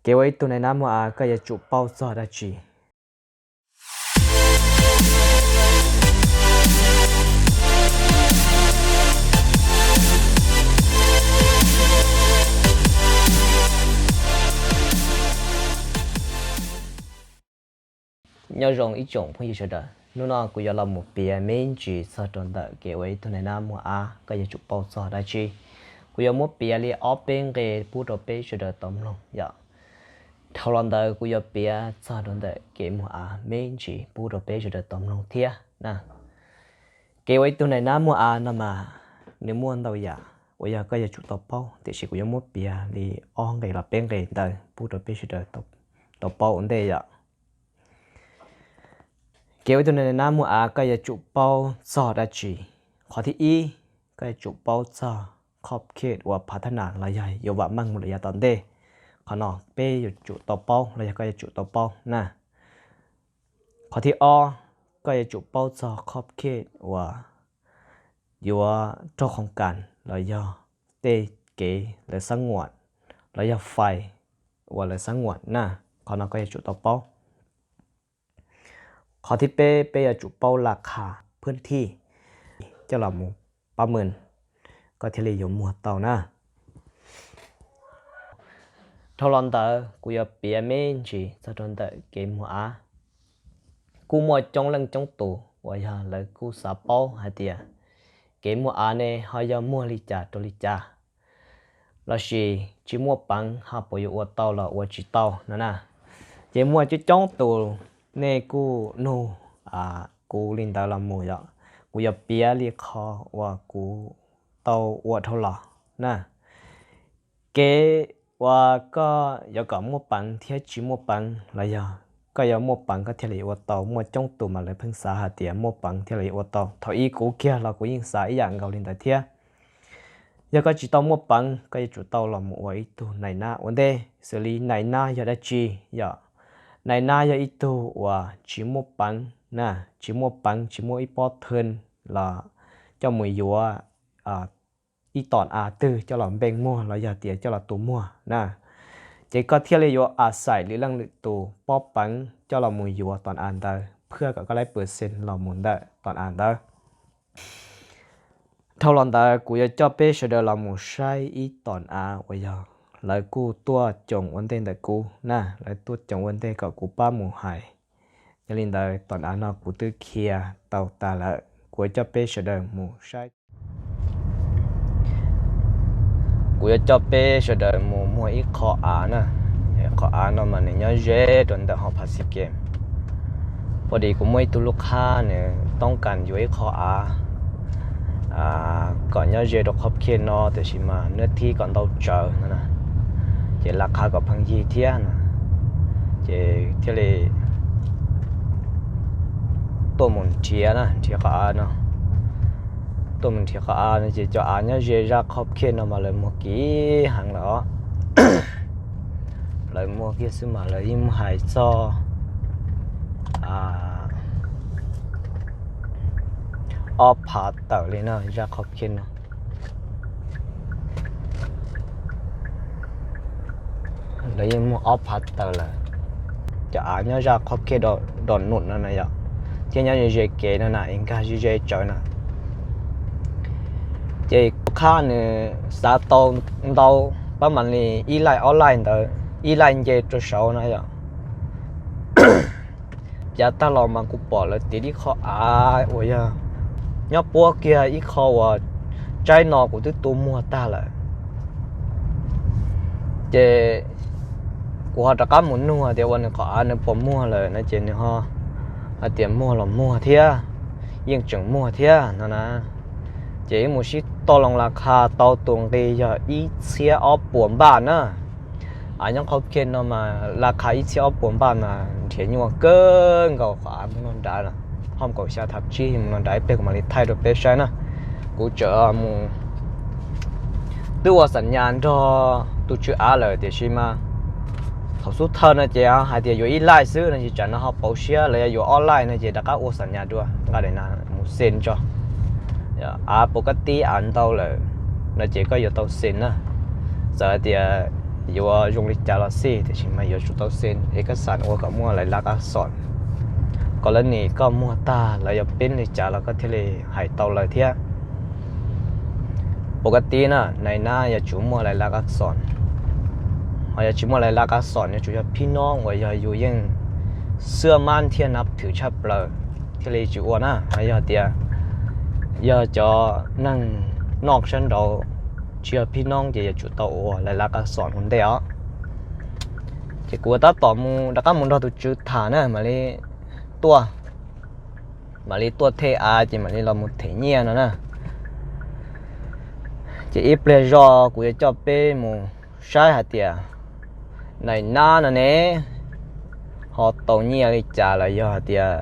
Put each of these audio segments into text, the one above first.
Kev ua ib tug nais nab muag av koj yuav tsum paub txog dab tsi? Nyob zoo ib tsoom phooj ywg sawv daws, hnub no kuv yuav los mus piav me ntsis txog rau ntawm kev ua ib tug nais nab muag av koj yuav tsum paub txog dab tsi. Kuv yuav muab piav li ob peb nqe pub rau peb sawv daws tau mloog yom. Dhau los ntawd kuv yuav piav txog rau ntawm kev muag av me ntsis pub rau peb sawv daws tau mloog thiab na. Kev ua ib tug nais nab muag av no mas nws muaj ntau yam uas yog koj yuav tsum tau paub, tiam sis kuv yuav muab piav li ob nqe los peb nqe ntawd pub rau peb sawv daws tau paub ua ntej yom. Kev ua ib tug nais nab muag av koj yuav tsum paub txog dab tsi? Qhov thib ib, koj yuav tsum paub txog khov khet uas phav thab nas los yog yuav vam meej mus lawm yav tom ntej. Qhov no peb yuav tsum tau paub los yog koj yuav tsum tau paub na. Qhov thib ob, koj yuav tsum paub txog khov khet uas yuav raug khoom kas los yog tej kev lawv xab nguam los yog fais uas lawv xab nguam na. Qhov no koj yuav tsum tau paub. Qhov thib peb, peb yuav tsum paub las khas phwb thij coj los mus pab mws, koj thiaj li yuav muag tau na. Dhau los ntawd kuv yuav piav me ntsis txog rau ntawm kev muag av. Kuj muaj coob leej coob tus uas yog lawv kuj xav paub hais tias kev muag av ne ho yog muag li cas rau li cas, lossis tsis muaj peev ho puas yuav ua tau los ua tsis tau no na. Ces muaj coob coob tus nej kuj nug kuv li ntawd los mus yom. Kuv yuav piav li qhov uas kuv tau ua dhau los na. Kev uas koj yuav kom muaj peev thiab tsis muaj peev los yog koj yuav muaj peev koj thiaj li ua tau, muaj coob tus mas lawv pheej xav hais tias muaj peev thiaj li ua tau. Thaum ub kuv kiag los kuv yeej xav ib yam nkaus li ntawd thiab. Yog koj tsis tau muaj peev, koj yuav tsum tau los mus ua ib tug nais nab ua ntej. Xws li nais nab yog dab tsi? Yog nais nab yog ib tug uas tsis muaj peev na, tsis muaj peev, tsis muaj ib pob thwv los coj mus yuav ib tom av twg coj los npeej muag los yog tias coj los tu muag na. Ces koj thiaj li yuav a xais lwm leej lwm tus pob peev coj los mus yuav tom av ntawd, phwj kom koj laib pes xees los mus ntawm tom av ntawd. Dhau los ntawd kuv yuav coj peb sawv daws los mus saib ib tom av uas yog lawv kuj tuaj coos ua ntej ntawm kuv na, lawv tuaj coos ua ntej kom kuv pab mus hais. Yog li ntawd tom av no kuv twb khiav tau tas lawm, kuv yuav coj peb sawv daws mus saib. Kuv yuav coj peb sawv daws mus muag ib qho av na. Qhov av no mas nws nyob ze rau ntawm hauv Phav Xi Kem. Ua li kuv muaj ib tug lub qhab nws toob kas yuav ib qho av kom nyob ze rau qhov phiaj no tiam sis mas nws thib kom ntau tsawv no na, ces laj qhab kom pheej yig thiab no, ces thiaj li tuaj mus nrhiav na, nrhiav qhov av no. Tuaj mus nrhiav qhov av no ces cov av nyob ze zaj qhov phiaj no mas lawv muag kim heev lawm os. Lawv muag kiag xwb mas lawv yeej muag hais txog ob phav tawm li no zaj qhov phiaj no. Lawv yeej muag ob phav tawm lawm. Cov av nyob zaj qhov phiaj do num no na yom, thiab nyob ze kev no na, nkag ze ze tsawv na. Ces kuv qhab nws xav tau ntau, pab mam li ib laij ob laij ntawd, ib laij nce rau saud na yom. Yav tag los mas kuv pom lawv tiv ib qho av uas yog nyob puab kiag ib qho uas tsaib no kuv twb tu muag tag lawm. Ces kuv ho rov qab mus nug tias ua nws qhov av nws puas muag lawm no ces nws ho hais tias muag los muag thiab, yeej tseem muag thiab no na. Ces wb mus sib toj loo las khas tau tus nqi yog ib txhiab ob puas npaj na. Av nyob qhov phiaj no mas las khas ib txhiab ob puas npaj mas nrhiav nyuaj kawg nkaus qhov av mus no nrad, hom kaum xya thab tsib mus no nrad ib pliag kuv mam li thaij rau peb saib na. Kuv tseem mus twb ua xam nyas nrog tus tswv av lawm tiam sis mas thaum xub thawj no ces hais tias yuav ib laij xwb no ces tsam no ho pauv siab los yog yuav ob laij no ces rov qab ua xam nyas dua nqa daim nas mus xes tso. Av puas koj tib av ntau lawm no ces koj yuav tau xes na. Txawm hais tias yuav zoo li cas los xij, tiam sis mas yuav tsum tau xee ej kas xaj ua kom muaj lais laj qab xom, kom lawv nim koj muag tag lawv yuav pib li cas los koj thiaj li hais tau lawv thiab. Pov ka tib na, nais nab yuav tsum muaj lais laj qab xom, ho yog tsis muaj lais laj qab xom yuav tsum yog phib noob uas yog yus yeej xwb mab thiab nab thwm tshaj plaws thiaj li tsis ua na. Ho yog tias yog cov neeg noj sab nraud tsis yog phib noob ces yuav tsum tau ua lais laj qab xom ua ntej os. Ces kuv tab tom mus rov qab mus nrog tus tswv tham na mam li tuaj, mam li tuaj thej av ces mam li los mus them nyiaj no na. Ces ib pliag zog kuv yuav coj peb mus saib hais tias nais nab no ne ho tau nyiaj li cas los yog hais tias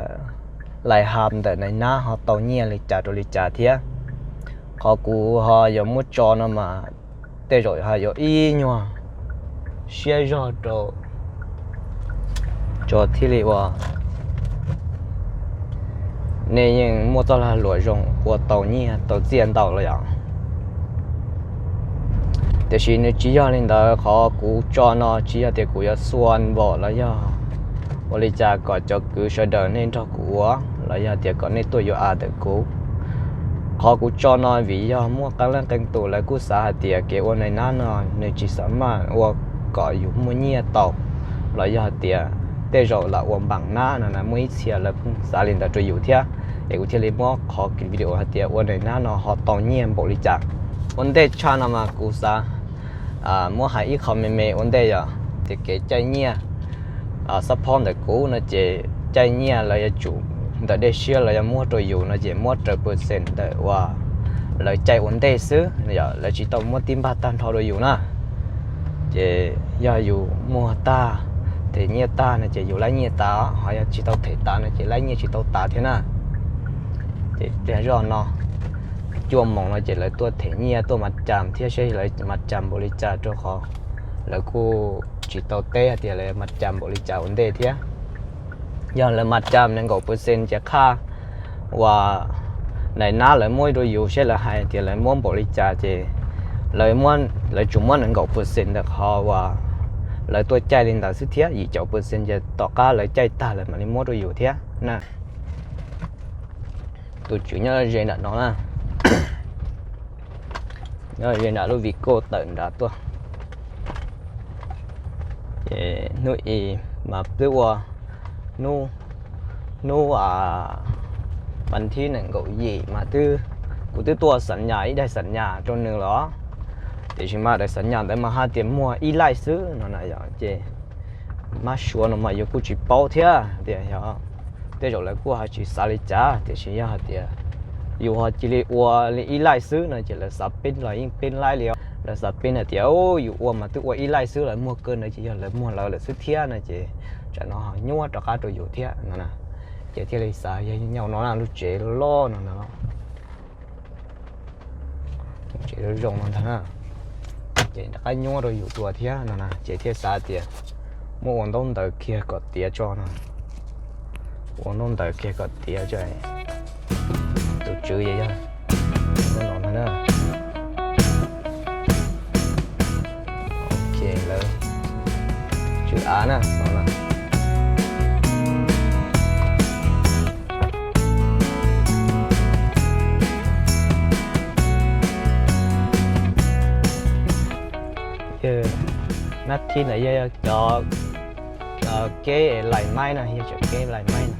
lais ham ntawm nais nab ho tau nyiaj li cas rau li cas thiab. Qhov kuv ho yuav muab tso no mas tej zaum ho yuav ib nyuag siab zog rau tso thiaj li ua nej yeej muaj txoj lag luam zoo ua tau nyiaj tau txiaj ntau los yom. Tiam sis nws tsis yog li ntawd, qhov kuv tso no tsis yog tias kuv yuav xua npaum los yog ua li cas kom cov kwv sawv daws nej nrog kuv ua los yog tias kom nej tuaj yuav av ntawm kuv. Qhov kuv tso no vim yog muaj qee leej qee tus lawv kuj xav hais tias kev ua nais nab no nws tsis xa maj ua kom yus muaj nyiaj tau los yog hais tias tej zaum lam ua npaam nab no na, muaj ib txhia lawv xav li ntawd rau yus thiab. Es kuv thiaj li muab qhov video hais tias ua nais nab no ho tau nyiaj npaum li cas. Ua ntej tshaj no mas kuv xav muab hais ib qho me me ua ntej yog tias kev caij nyiaj xab phob ntawm kuv no ces caij nyiaj lawv yuav tsum ntawm dej siab lawv yuav muab rau yus no ces muab raws percent ntawm uas lawv caij ua ntej xwb, lawv tsis tau muab tib npag tag nrho rau yus na. Ces yog yus muag tag, them nyiaj tag no ces yus laib nyiaj tas, ho yog tsis tau them tas no ces laib nyiaj tsis tau tas thiab na. Ces pliag zoj no cuaj moos no ces lawv tuaj them nyiaj tuaj mas cas thiab seb lawv mas cas npaum li cas rau qhov lawv kuj tsis tau teb hais tias lawv mas cas npaum li cas ua ntej thiab. Yog lawv mas cas nees nkaum percent ces qhaj uas nais nab lawv muab rau yus seb lawv hais tias lawv muab npaum li cas ces lawv tsuas muab nees nkaum percent ntawm qhov uas lawv tuaj caij li ntawd xwb thiab, yim caum percent ces tom qab lawv caij tag lawv mam li muab rau yus thiab na. Tus tswv nyob ze nram no na, nyob ze nram lub Vigo tawm nrad tuaj. Ces hnub i mas twb ua, hnub, hnub a, vas thib nees nkaum yim mas twb, kuv twb tuaj xam nyas ib daim xam nyas rau nws los, tiam sis mas daim xam nyas ntawd mas hais tias muag ib laij xwb no na yom. Ces mab suav no mas yus kuj tsis paub thiab tias yog tej zaum lawv kuj ho tsis xav li cas, tiam sis yog hais tias yus ho cia li ua li ib laij xwb no ces lawv xav pib los yeej pib laij li os. Lawv xav pib hais tias yus ua mas twb ua ib laij xwb lawv muag kawg ntawd ces yog lawv muag lawv lawm xwb thiab no ces tsam no ho nyuaj rov qab rau yus thiab no na. Ces thiaj li xav yog nyob no na, lub tsev loj loj no na, lub tsev zoo zoo no ntag na, ces rov qab nyuaj rau yus dua thiab no na, ces thiaj xav tias muab ua ntaub ntawv kiag kom tiav tso no. Ua ntaub ntawv kiag kom tiav tso. Tus tswv yog no na. Ok, lawv tswv av na no. Nab thib ntawd yog cov kev lais maib na, yog cov kev lais maib na.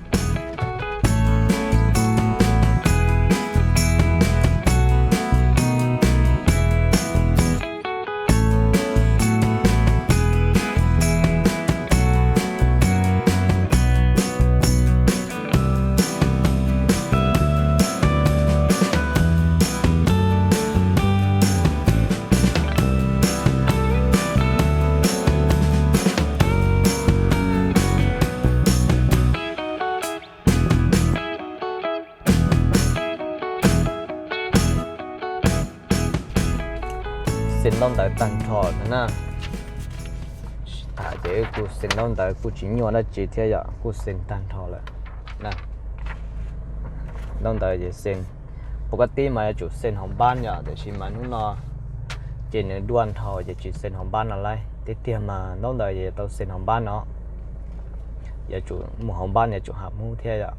Xee ntaub ntawv tag nrho no na. Tham ces kuj xee ntaub ntawv kuj tsis nyuaj dab tsi thiab yom, kuj xee tag nrho lawm. Ntaub ntawv ces xee, pov ka tib mas yuav tsum xee hauv npab yom, tiam sis mas hnub no ces nws duaj nrho ces tsis xee hauv npab no lauj. Tiag tiag mas ntaub ntawv yuav tau xees hauv npab no, yuav tsum mus hauv npab yuav tsum ham hmub thiab yom.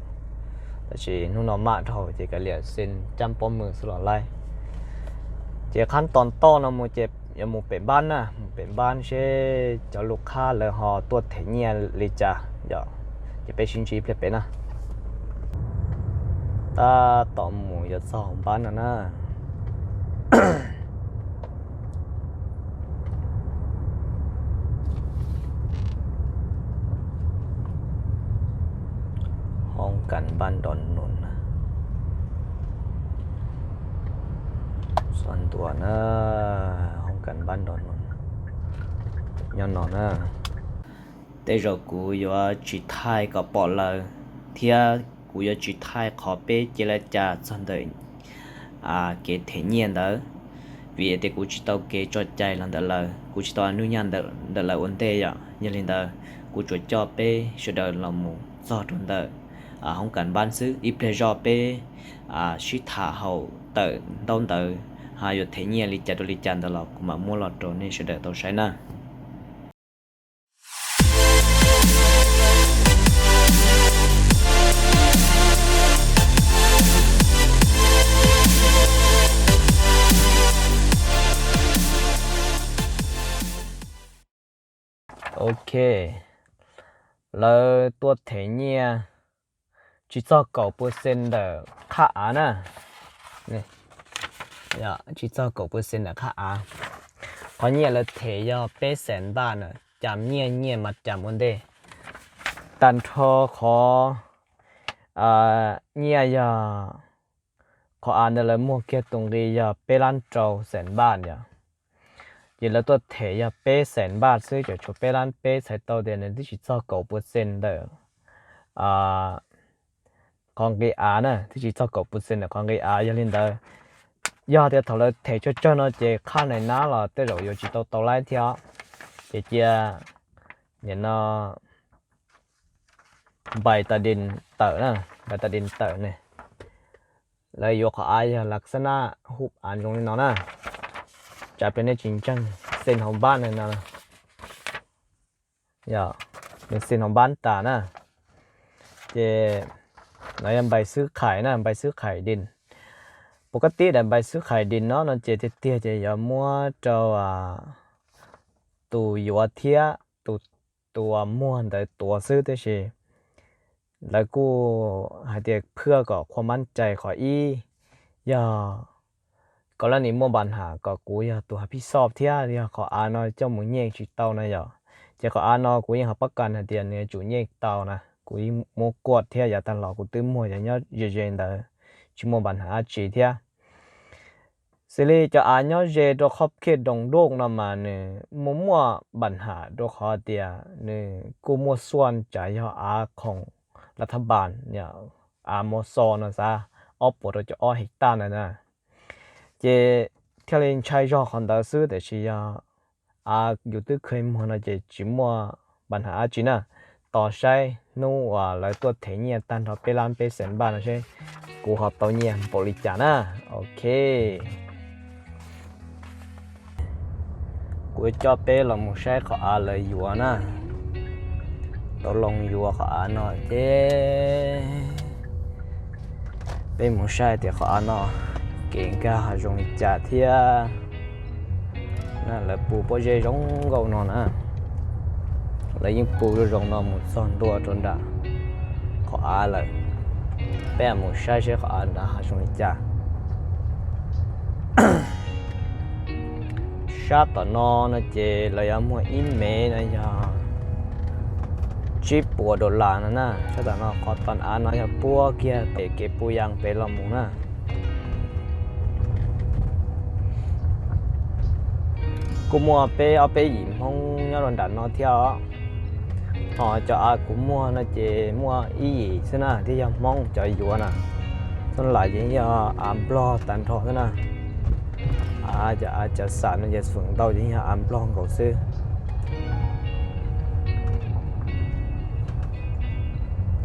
Tab sis hnub no maj dhau ces kav liam xees cab pob mws xwb los laib. Ces qhab tos toj no mus ces yuav mus pem npab na, mus pem npab seb cov lus qhab lawv ho tuaj them nyiaj li cas yom. Ces peb sib ntsib ib pliag pem na. Tab tom mus yuav txog hauv npab no na. Hoob kas npab nrov nus na. Txog ntua na, hoob kas npab nrov nus nyob no na. Tej zaum kuv yuav tsis thaij kom pom lawv, thiab kuv yuav tsis thaij qhov peb cia li cas txog ntawm kev them nyiaj ntawd, vim tias kuv tsis tau kev tso cai los ntawm lawv, kuv tsis tau nug nyiaj ntawm lawv ua ntej yom. Yog li ntawd, kuv tsuas coj peb sawv daws los mus txog rau ntawm hoob kas npab xwb, ib pliag zoj peb sib tham haum tawm ntaub ntawv, yuav them nyiaj li cas rau li cas ntawd los kuv mam muab los rau nej sawv daws tau saib na. Ok, lawv tuaj them nyiaj tsis txog kaum percent ntawm qhab av na. Tsis txog kaum percent ntawm qhab av. Qhov nyiaj lawv them yog peb xees npaj na, cas nyiaj nyiaj mas cas ua ntej. Tag nrho qhov nyiaj yog qhov av ntawd lawv muag kiag tus nqi yog peb lab rau xees npaj yom. Ces lawv tuaj them yog peb xees npaj xwb, tseem tshuav peb lab peb, txhais tau tias nws twb tsis txog kaum percent ntawm qhov nqi av na, twb tsis txog kaum percent ntawm qhov nqi av. Yog li ntawd, yog tias thaum lawv them tsawg tsawg no ces qhab nais nab los tej zaum yuav tsis tau tau laib thiab. Ces cia nim no npais tas dis tawm na, npais tas dis tawm ne, lawv yuav qhov av yog lav xab nab hub av zoo li no na. Tsam pliag nej tsis ntseeg, xees hauv npab no, nws xees hauv npab tas na. Ces no yog npais xwb khais na, npais xwb khais dis. Pus kab tib daim npais xwb khais dis no no ces tiag tiag ces yuav muab rau tus yuav thiab tus muag ntawd tuav xwb, tiam sis lawv kuj hais tias phwaj kom qhua mab cai qhov ib yog kom lawv nim muaj npa nham kom kuv yog tus hab phij xoj thiab, yog qhov av no coj mus nyeej tsis tau na yom. Ces qhov av no kuv yeej ho pab kas hais tias nws yuav tsum nyeej tau na, kuv yeej muab kuaj thiab, yav tag los kuv twb muag yog nyob ze ze ntawd, tsis muaj npa nham dab tsi thiab. Xws li cov av nyob ze rau qhov khej doos doj no mas nws muaj muaj npa nham rau qhov tias nws kuj muaj xuaj tsav yog av khoom lav thab npas, av mos xos no xav ob puas rau caum ob hej taj ntawd na. Ces thiaj li ntshai zog qhov ntawd xwb, tiam sis yog av yus twb kheev muag no ces tsis muaj npa nham dab tsi na. Tos saib hnub uas lawv tuaj them nyiaj tag nrho peb lab peb xees npaj no seb kuv ho tau nyiaj npaum li cas na. Ok, kuv coj peb los mus saib qhov av lawv yuav na. Tau loo yuav qhov av no ces peb mus saib tias qhov av no kev nkag ho zoo li cas thiab. Lawv pus pob zeb zoo nkauj no na, lawv yeej pus zoo zoo no mus txog ntua rau nram qhov av lawm. Peb mus saib seb qhov av nrad ho zoo li cas. Sab tom no no ces lawv yuav muag ib mev no yog tsib puas dollar no na. Sab tom no qhov tos av no yog puab kiag pem kev puv yas pem los mus na. Kuj muaj peb ob peb yim Hmoob nyob rau nram no thiab os. Ho cov av kuv muag no ces muaj ib yim xwb na thiaj yog Hmoob cov yuav na. Txhob lam ces yog av Nplog tag nrho xwb na. Av cov av cov xam no ces feem ntau ces yog av Nplog nkaus xwb.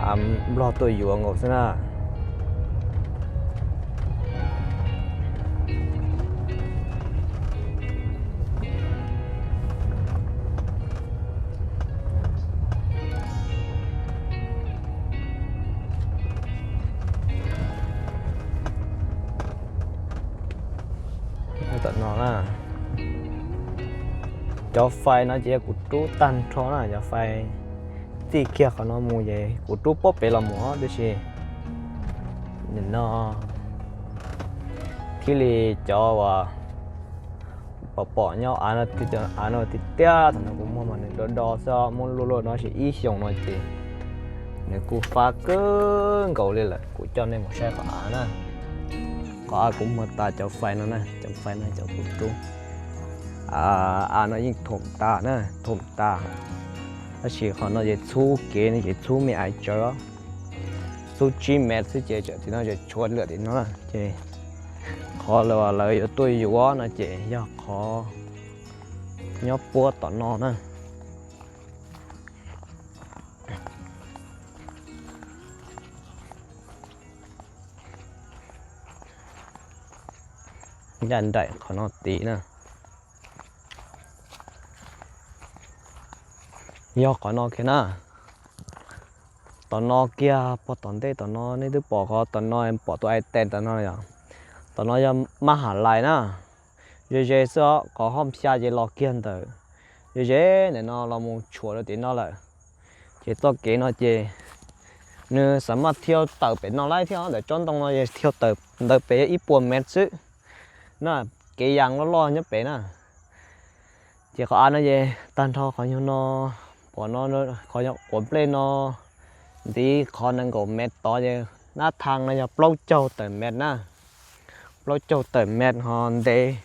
Av Nplog tuaj yuav nkaus xwb na. Cov fais no ces yog kuv rub tag nrho na, cov fais txij kiag qhov no mus ces kuv rub puag pem los mus os, tiam sis nim no thiaj li cov uas pom pom nyob av no, av no tiag tiag, thaum no kuv muag mas nws do do xwb, muab luaj luaj no sis ib xyoos no ces nws kuj fab kawg nkaus li lawm. Kuv coj nej mus saib qhov av na, qhov av kuv muag tas cov fais no na, cov fais no cov kuv rub. Av no yeej thoom tas na, thoom tas, tab sis qhov no ces txhub kev no ces txhub me aiv tsawv, txhub tsib mev xwb ces txawm tim no ces tshuav lawm tim no na ces qhov lawv yuav tuaj yuav no ces yog qhov nyob puab tom no na. Ncaj nraim qhov no tid na. Yog qhov no kiag na. Tom no kiag puag tom ntej tom no nej twb pom qhov tom no, pom tus ais tes tom no yom. Tom no yog mab ham lais na. Ze ze xwb os, qhov hom xya ces los kiag ntawm ze ze ntawm no los mus tshuam rau tim no lawm. Ces txoj kev no ces nws xav mas thiaj tawm pem no laib thiab, ntawm tsob ntoo no thiaj tawm ntawd pem ib puas mev xwb na, kev yas loj loj nyob pem na. Ces qhov av no ces tag nrho qhov nyuag no, qhov no, qhov nyuag quav nplej no, ntiv qhov nees nkaum mev tod ces nab thaj no yog plaub caug tawm mev na, plaub caug tawm mev ho ntev,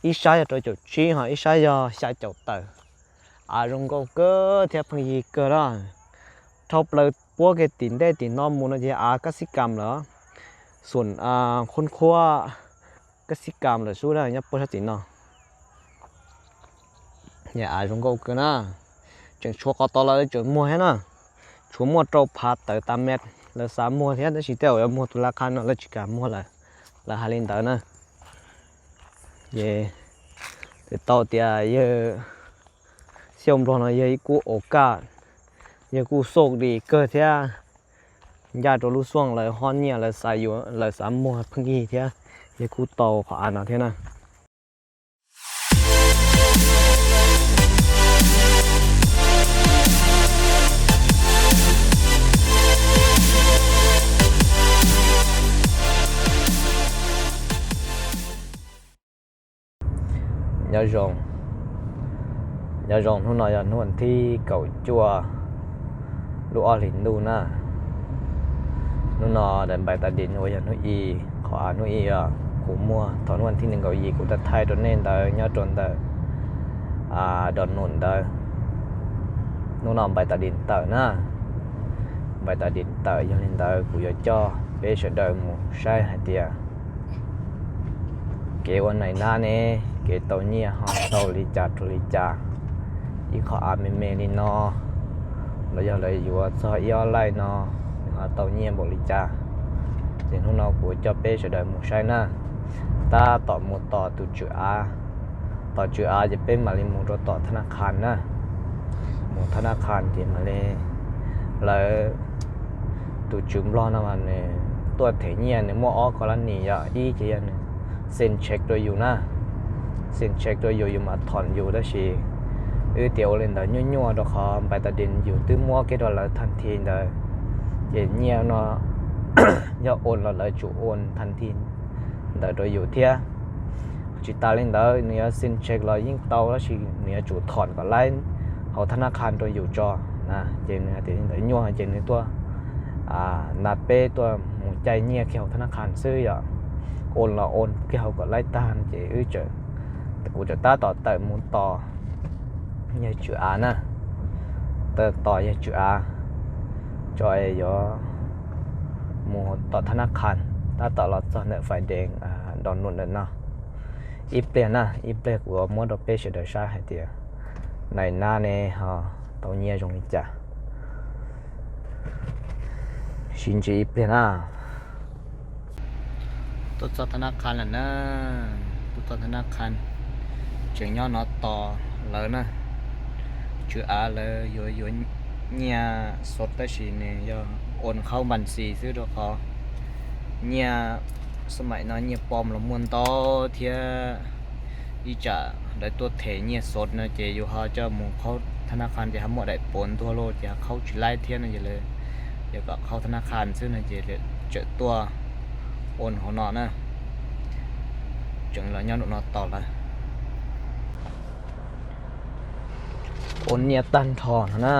ib sab yog rau caum tsib ho ib sab yog xya caum tawm. Av zoo nkauj kawg thiab pheej yig kawg na. Dhau plaws puab kiag tim ntej tim no mus no ces av kab xib kam lawm, xum qhuab qhuab kab xib kam lawm sub na nyob puag sab tim no. Av zoo nkauj kawg na. Tseem tshuav qhov tod lawv tseem muag thiab na, tshuav muaj rau phav tawm tas mev, lawv xav muag thiab tab sis tej zaum yuav muag tus la qha no lawv tsis kam muag lawm, lawv hais li ntawd na. Ces tau tias yawg Xiauj Nplog no yog ib kuj au kaj, yawg kuj xauj di kawg thiab, ncaj rau lub xuaj lawv hob nyiaj lawv xav yuav lawv xav muag pheej yig thiab, yawg kuj tau qhov av no thiab na. Nyob zoo, nyob zoo, hnub no yog hnub thib kaum cuaj lub ob hlis ntuj na. Hnub no daim npais tas dim uas yog hnub i, qhov av hnub i os, kuv muag thaum hnub thib nees nkaum yim kuv tau thaij rau nej ntawd nyob rau ntawm Dom Num ntawd. Hnub no npais tas dim tawm na, npais tas dim tawm, yog li ntawd kuv yuav coj peb sawv daws mus saib hais tias kev ua nais nab ne, kev tau nyiaj ho tau li cas rau li cas. Ib qho av me me li no los yog lawv yuav txog ib ob laij no nws ho tau nyiaj npaum li cas. Ces hnub no kuv coj peb sawv daws mus saib na. Tab tom mus tom tus tswv av, tom tswv av ces peb mam li mus rau tom thab nab qhas na. Mus thab nab qhas ces mam li, lawv, tus tswv Nplog no mas nws tuaj them nyiaj nws muaj ob ko lab nis yom, ib ces yog nws send check rau yus na, send check rau yus yus mam thom yus, tab sis wb tias ua li ntawd nyuaj nyuaj rau qhov npais tas dim yus twb muab kiag rau lawv thaj thi ntawd, ces nyiaj no yog ua los lawv tsum ua thaj thi ntawd rau yus thiab. Tsis tas li ntawd nws yuav send check los yeej tau tab sis nws yuav tsum thom kom laib hauv thab nab qhas rau yus tso na. Ces nws hais tias li ntawd nyuaj ces nws tuaj na, peb tuaj mus caij nyiaj kiag hauv thab nab qhas xwb yom, ua los ua kiag hauv kom laib tag ces wb, kuv tseem tab tom tawm mus tos yawg tswv av na, tawm tos yawg tswv av tso es yuav mus tom thab nab qhas, tab tom los txog ntawm fais dees Dom Num ntawm no. Ib pliag na, ib pliag kuv muab rau peb sawv daws saib hais tias nais nab ne ho tau nyiaj zoo li cas. Sib ntsib ib pliag na. Tuaj txog thab nab qhas lawm na, tuaj txog thab nab qhas, tseem nyob no tos lawv na. Tswv av lawv yuav yuav nyiaj xov tab sis nws yog ua khaub npas xis xwb rau qhov nyiaj xab maim no nyiaj pom los muaj ntau thiab. Ib tsam lawv tuaj them nyiaj xov no ces yus ho coj mus qhaub thab nab qha ces ho muaj daim pov ntuag lauj ces ho qhaub tsis laib thiab no ces lawv yuav kom qhaub thab nab qha xwb no ces tseem tuaj ua hauv no na. Tseem los nyob rau no tos lawv ua nyiaj tag nrho no na.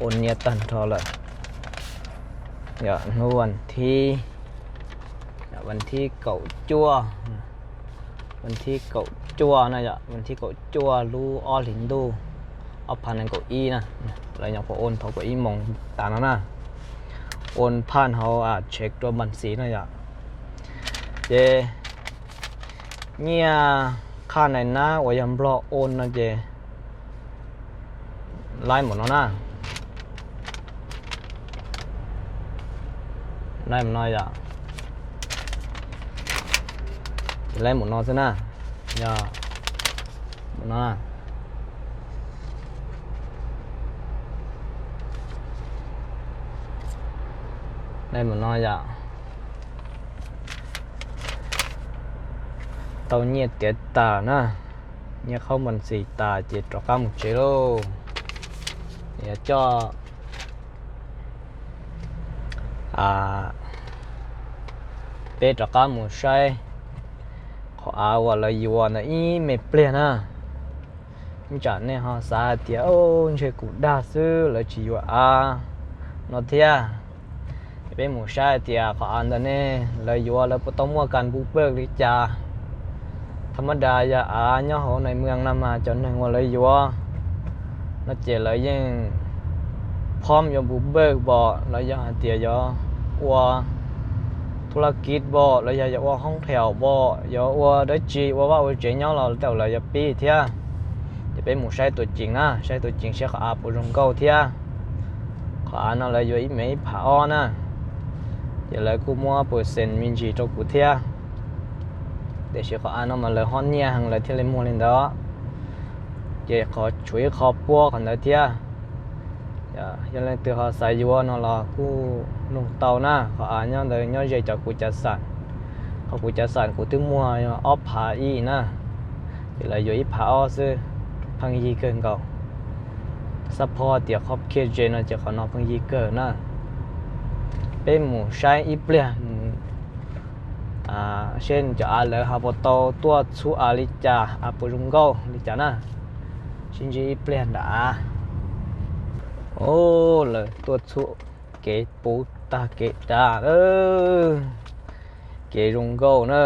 Ua nyiaj tag nrho lawm. Yog hnub vas thib, vas thib kaum cuaj, vas thib kaum cuaj na yom, vas thib kaum cuaj lub ob hlis ntuj ob phav nees nkaum ib na. Lawv nyuam qhuav ua thaum kaum ib moos tas no na. Ua phaj hauv tsheb rua npas xis no yom. Ces nyiaj qhaj nais nab uas yog Nplog ua no ces laib npaum no na. Laib npaum no yom. Ces laib npaum no xwb na. Yog npaum no. Laib npaum no yom. Tau nyiaj tiav tas na, nyiaj qhaub npas xis tas ces rov qab mus tsev lauj. Yog coj peb rov qab mus saib qhov av uas lawv yuav ntawd ib me pliag na. Ib tsam nej ho xav hais tias, ntshe kuv dag xwb lawv tsis yuav av no thiab. Peb mus saib hais tias qhov av ntawd ne, lawv yuav lawv puas tau muaj kas npu pawj li cas. Thaj mab das yog av nyob hauv nais mws no mas cov neeg uas lawv yuav no ces lawv yeej phom yuav npu pawj npom los yog hais tias yuav ua thuj laj kib npom los yog yuav ua hoob rheos npom, yuav ua dab tsi, ua vaj ua tsev nyob los tej zaum lawv yuav pib thiab. Ces peb mus saib tua ceem na, saib tua ceem saib qhov av puas zoo nkauj thiab. Qhov av no lawv yuav ib me ib phav ob na, ces lawv kuj muab percent me ntsis rau kuv thiab. Tiam sis qhov av no mas lawv ho nyiaj heev lawv thiaj li muag li ntawd, ces qhov tshuav ib qho puab qhov ntawd thiab. Yog leej twg ho xav yuav no los kuj nug tau na, qhov av nyob ntawd nyob ze cov kuv cav xam. Qhov kuv cav xam kuv twb muag ob phav ib na, ces lawv yuav ib phav ob xwb, pheej yig kawg nkaus. Xab phob tias qhov khiaj ze no ces qhov no pheej yig kawg na. Peb mus saib ib pliag seb cov av lawv ho puas tau tuaj txhub av li cas, av puas zoo nkauj li cas na. Sib ntsib ib pliag nram av. Lawv tuaj txhub kev puv tag kev dav, kev zoo nkauj na.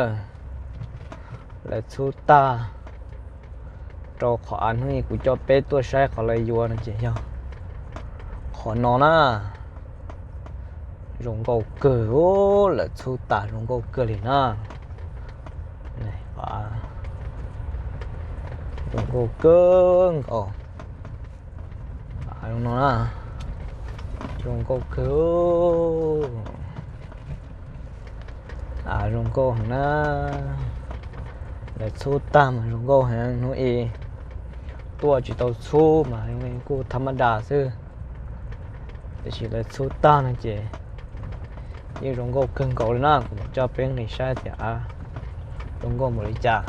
Lawv txhub tag rau qhov av hnub ib kuv coj peb tuaj saib qhov lawv yuav no ces yog qhov no na. Zoo nkauj kawg, lawv txhub tag zoo nkauj kawg li na. Zoo nkauj kawg nkaus. Zoo no na, zoo nkauj kawg. Av zoo nkauj heev na. Lawv txhub tag mas zoo nkauj heev, hnub ib tuaj tsis tau txhub mas kuj thaj mab das xwb. Tiam sis lawv txhub tag no ces yeej zoo nkauj kawg nkaus li na. Kuv mam coj peb nqis saib tias av zoo nkauj npaum li cas.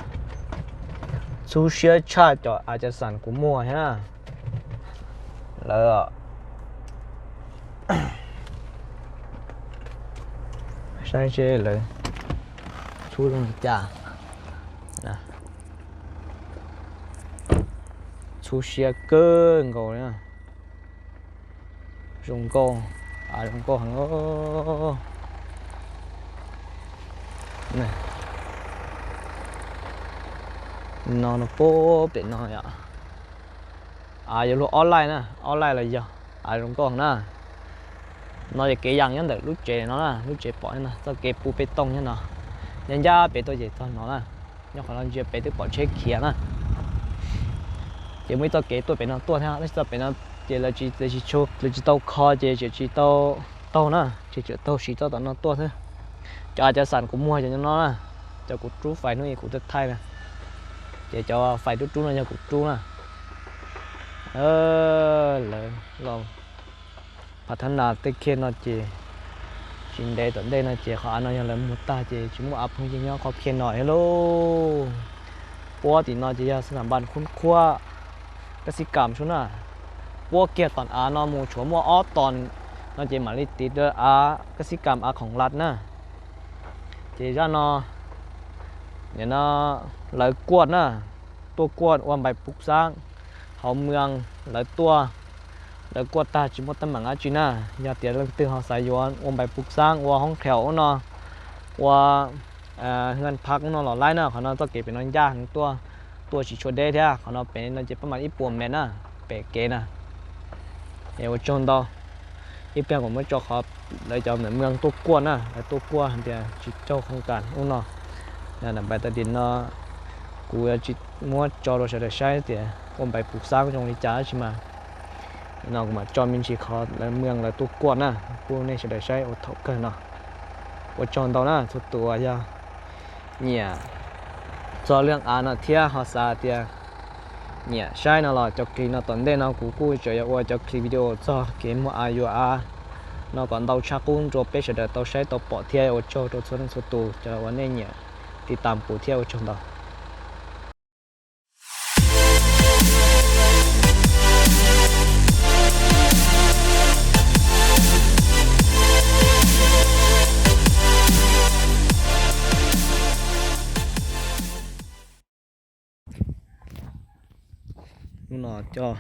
Txhub siab tshaj cov av cav xam kuv muag thiab na. Lawv saib seb lawv txhub zoo li cas. Txhub siab kawg nkaus li. Zoo nkauj, av zoo nkauj heev. No no puag pem no yom. Av yuav luag ob laij na, ob laij los yog av zoo nkauj heev na. No yog kev yas nyob ntawm lub tsev no na, lub tsev pom no, txoj kev pub peb tooj nyob no. Nyob ncaj pem tuaj ces txog no na. Nyob qhov no ntsia pem twb pom tsheb khiav na. Ces muaj ib txoj kev tuaj pem no tuaj thiab, tab sis txoj pem no ces lawv tsis, lawv tsis tshua, lawv tsis tau kho ces tseem tsis tau taug na, ces tseem taug siv txoj tom no tuaj xwb. Cov av cav xam kuv muag cov no na, cov kuv rub fais hnub ib kuv twb thaij na. Ces cov fais rub rub no yog kuv rub na. Lawv los phav thab nas tej khiaj no ces Tsis ntev tom ntej no ces qhov av no yog lawv muag tag ces tsis muaj av phooj ywg nyob qhov kiag no thiab lauj. Puab tim no ces yog xab nam npas khub qhuab kab xib kam sub na. Puab kiag tom av no mus tshuav muaj ob tom no ces mam li tiv rau av kab xib kam av khoom lat na. Ces zaj no, nim no lawv kuaj na, tuaj kuaj ua npais puv xab hauv mws, lawv tuaj, lawv kuaj tag tsis muaj teeb meem dab tsi na. Yog tias leej twg ho xav yuav ua npais puv xab ua hoob qhiaus ub no, ua hwj phab ub no los laib na, qhov no txoj kev pem no ncaj heev tuaj, tuaj tsis tshua deb thiab. Qhov no pem no ces pab mam ib puas mev na, pem kev na. Es ua tsaug ntau. Ib pliag kuv muab tso qhov lawv cov ntawm mws tuaj kuaj na, lawv tuaj kuaj hais tias tsis raug khoom kam ub no. Npais tas dim no kuv yuav tsis muab tso rau sawv daws saib tias ua npais puv xab zoo li cas dab tsi mas, no kuv mam tso me ntsis qhov lawv mws lawv tuaj kuaj na, pub nej sawv daws saib ua thaum kawg no. Ua tsaug ntau na txhua tus uas yog nyiam txog lub av no thiab ho xav tias nyiam saib no los cov clip no tom ntej no kuv kuj tseem yuav ua cov clip video txog kev muag av yuav av no kom ntau tshaj qub rau peb sawv daws tau saib tau pom thiab. Ua tsaug rau txhua leej txhua tus cov uas nej nyiam tiv tas kuv thiab ua tsaug ntau. Hnub no coj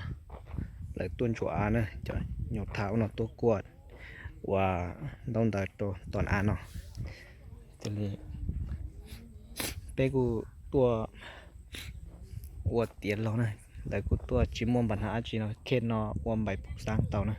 lawv tuaj ntsuas av na, cov nyuj thav ub no tuaj kuaj ua ntaub ntawv rau tom av no. Thiaj li peb kuj tuaj ua tiav los na, lawv kuj tuaj tsis muaj npa hnav dab tsi no, khej no ua npais puv xab tau na.